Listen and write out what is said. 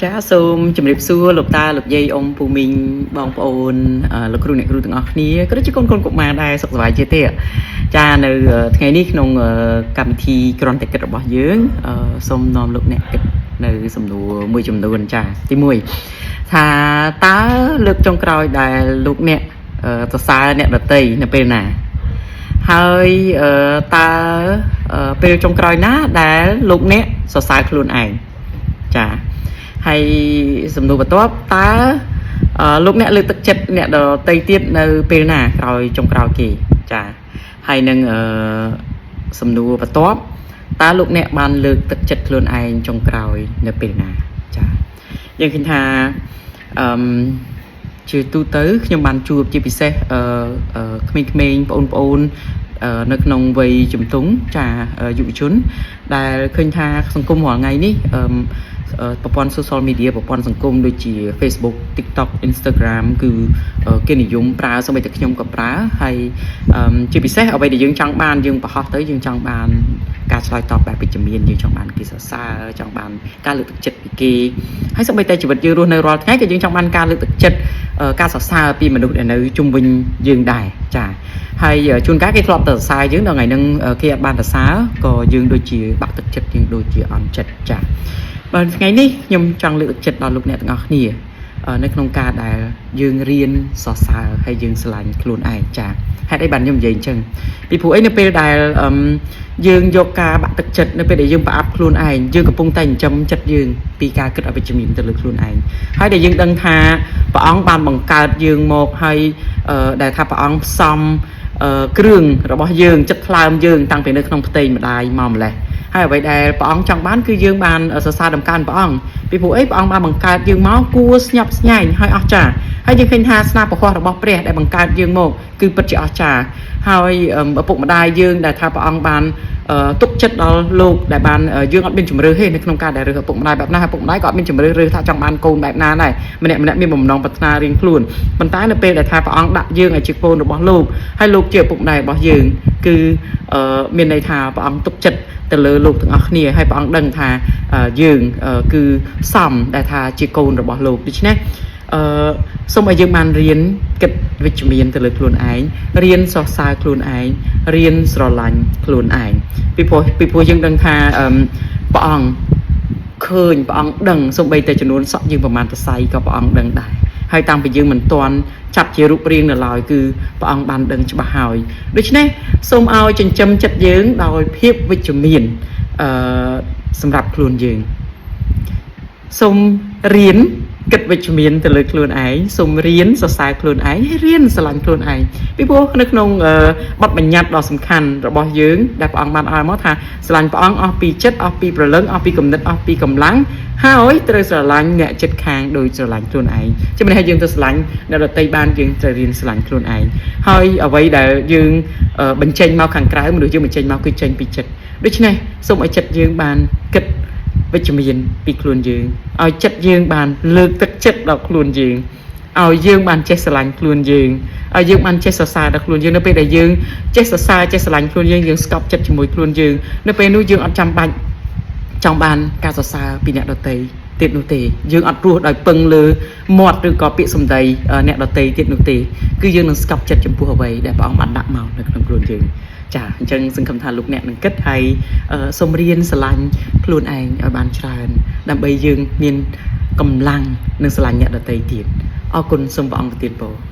ចាសូមជម្រាបសួរលោកតាលោកយាយអ៊ំពូមីងបងប្អូនលោកគ្រូអ្នកគ្រូទាំងអស់គ្នាក៏ដូចជាកូនកូនកុមារដែរសុខសប្បាយជាទេចានៅថ្ងៃនេះក្នុងកម្មវិធីគ្រាន់តែគិតរបស់យើងសូមនាំលោកអ្នកគិតនៅសំណួរមួយចំនួនចាទី1ថាតើលើកចុងក្រោយដែលលោកអ្នកសរសើរអ្នកដទៃនៅពេលណាហើយតើពេលចុងក្រោយណាដែលលោកអ្នកសរសើរខ្លួនឯងចា ហើយសំណួរបន្ទាប់តើលោកអ្នកលើកទឹកចិត្តអ្នកដទៃទៀតនៅពេលណាក្រោយចុងក្រោយគេចាហើយនឹងសំណួរបន្ទាប់តើលោកអ្នកបានលើកទឹកចិត្តខ្លួនឯងចុងក្រោយនៅពេលណាចាយើងឃើញថាអឺមជាទូទៅខ្ញុំបានជួបជាពិសេសអឺអឺក្មេងៗប្អូនៗនៅក្នុងវ័យជំទង់ចាយុវជន ដែលឃើញថាសង្គមរាល់ថ្ងៃនេះអឺមប្រព័ន្ធ social media ប្រព័ន្ធសង្គមដូចជា Facebook, TikTok, Instagram គឺគេនិយមប្រើសូម្បីតែខ្ញុំក៏ប្រើហើយជាពិសេសអ្វីដែលយើងចង់បានយើងបង្ហោះទៅយើងចង់បានការឆ្លើយតបបែបវិជ្ជមានយើងចង់បានគេសរសើរចង់បានការលើកទឹកចិត្តពីគេហើយសូម្បីតែជីវិតយើងរស់នៅរាល់ថ្ងៃក៏យើងចង់បានការលើកទឹកចិត្តការសរសើរពីមនុស្សដែលនៅជុំវិញយើងដែរចាហើយជួនកាលគេធ្លាប់តែសរសើរយើងដល់ថ្ងៃហ្នឹងគេអត់បានសរសើរក៏យើងដូចជាបាក់ទឹកចិត្តយើងដូចជាអន់ចិត្តចាបើថ្ងៃនេះខ្ញុំចង់លើកទឹកចិត្តដល់លោកអ្នកទាំងអស់គ្នានៅក្នុងការដែលយើងរៀនសរសើរហើយយើងស្រឡាញ់ខ្លួនឯងចាហេតុអីបានខ្ញុំនិយាយអញ្ចឹងពីព្រោះអីនៅពេលដែលអឹមយើងយកការបាក់ទឹកចិត្តនៅពេលដែលយើងប្រអាប់ខ្លួនឯងយើងកំពុងតែចិញ្ចឹមចិត្តយើងពីការគិតអវិជ្ជមានទៅលើខ្លួនឯងហើយដែលយើងដឹងថាព្រះអង្គបានបង្កើតយើងមកហើយដែលថាព្រះអង្គផ្សំគ្រឿងរបស់យើងចិត្តថ្លើមយើងតាំងពីនៅក្នុងផ្ទៃម្ដាយមកម្លេះហើយអ្វីដែលព្រះអង្គចង់បានគឺយើងបានសរសើរដំកើងព្រះអង្គពីព្រោះអីព្រះអង្គបានបង្កើតយើងមកគួរស្ញប់ស្ញែងហើយអស្ចារ្យហើយយើងឃើញថាស្នាព្រះហស្ថរបស់ព្រះដែលបង្កើតយើងមកគឺពិតជាអស្ចារ្យហើយឪពុកម្ដាយយើងដែលថាព្រះអង្គបានទុកចិត្តដល់លោកដែលបានយើងអត់មានជំរឿទេនៅក្នុងការដែលរើសឪពុកម្ដាយបែបណាហើយឪពុកម្ដាយក៏អត់មានជំរឿរើសថាចង់បានកូនបែបណាដែរម្នាក់ម្នាក់មានបំណងប្រាថ្នារៀងខ្លួនប៉ុន្តែនៅពេលដែលថាព្រះអង្គដាក់យើងឲ្យជាកូនរបស់លោកហើយលោកជាឪពុកម្ដាយរបស់យើងគឺមានន័យថាព្រះអង្គទុកចិត្តទៅលើលោកទាំងអស់គ្នាហើយព្រះអង្គដឹងថាយើងគឺសមដែលថាជាកូនរបស់លោកដូច្នេះអឺសូមឲ្យយើងបានរៀនគិតវិជ្ជមានទៅលើខ្លួនឯងរៀនសរសើរខ្លួនឯងរៀនស្រឡាញ់ខ្លួនឯងពីព្រោះយើងដឹងថាអឺព្រះអង្គឃើញព្រះអង្គដឹងសូម្បីតែចំនួនសក់យើងប្រមាណសរសៃក៏ព្រះអង្គដឹងដែរហើយតាំងពីយើងមិនទាន់ចាប់ជារូបរាងនៅឡើយគឺព្រះអង្គបានដឹងច្បាស់ហើយដូច្នេះសូមឲ្យចិញ្ចឹមចិត្តយើងដោយភាពវិជ្ជមានអឺសម្រាប់ខ្លួនយើងសូមរៀនគិតវិជ្ជមានទៅលើខ្លួនឯងសូមរៀនសរសើរខ្លួនឯងហើយរៀនស្រឡាញ់ខ្លួនឯងពីព្រោះនៅក្នុងបទបញ្ញត្តិដ៏សំខាន់របស់យើងដែលព្រះអង្គបានឲ្យមកថាស្រឡាញ់ព្រះអង្គអស់ពីចិត្តអស់ពីព្រលឹងអស់ពីគំនិតអស់ពីកម្លាំងហើយត្រូវស្រឡាញ់អ្នកជិតខាងដោយស្រឡាញ់ខ្លួនឯងចំណេះឲ្យយើងទៅស្រឡាញ់អ្នកដទៃបានយើងត្រូវរៀនស្រឡាញ់ខ្លួនឯងហើយអ្វីដែលយើងបញ្ចេញមកខាងក្រៅមនុស្សយើងបញ្ចេញមកគឺចេញពីចិត្តដូច្នេះសូមឲ្យចិត្តយើងបានគិតវិជ្ជមានពីខ្លួនយើងឲ្យចិត្តយើងបានលើកទឹកចិត្តដល់ខ្លួនយើងឲ្យយើងបានចេះស្រឡាញ់ខ្លួនយើងឲ្យយើងបានចេះសរសើរដល់ខ្លួនយើងនៅពេលដែលយើងចេះសរសើរចេះស្រឡាញ់ខ្លួនយើងយើងស្កប់ចិត្តជាមួយខ្លួនយើងនៅពេលនោះយើងអត់ចាំបាច់ចង់បានការសរសើរពីអ្នកដទៃទៀតនោះទេយើងអត់រស់ដោយពឹងលើមាត់ឬក៏ពាក្យសម្ដីអ្នកដទៃទៀតនោះទេគឺយើងនឹងស្កប់ចិត្តចំពោះអ្វីដែលព្រះអង្គបានដាក់មកនៅក្នុងខ្លួនយើងចាអញ្ចឹងសង្ឃឹមថាលោកអ្នកនឹងគិតហើយសូមរៀនស្រឡាញ់ខ្លួនឯងឲ្យបានច្រើនដើម្បីយើងមានកម្លាំងនិងស្រឡាញ់អ្នកដទៃទៀតអរគុណសូមព្រះអង្គប្រទានពរ។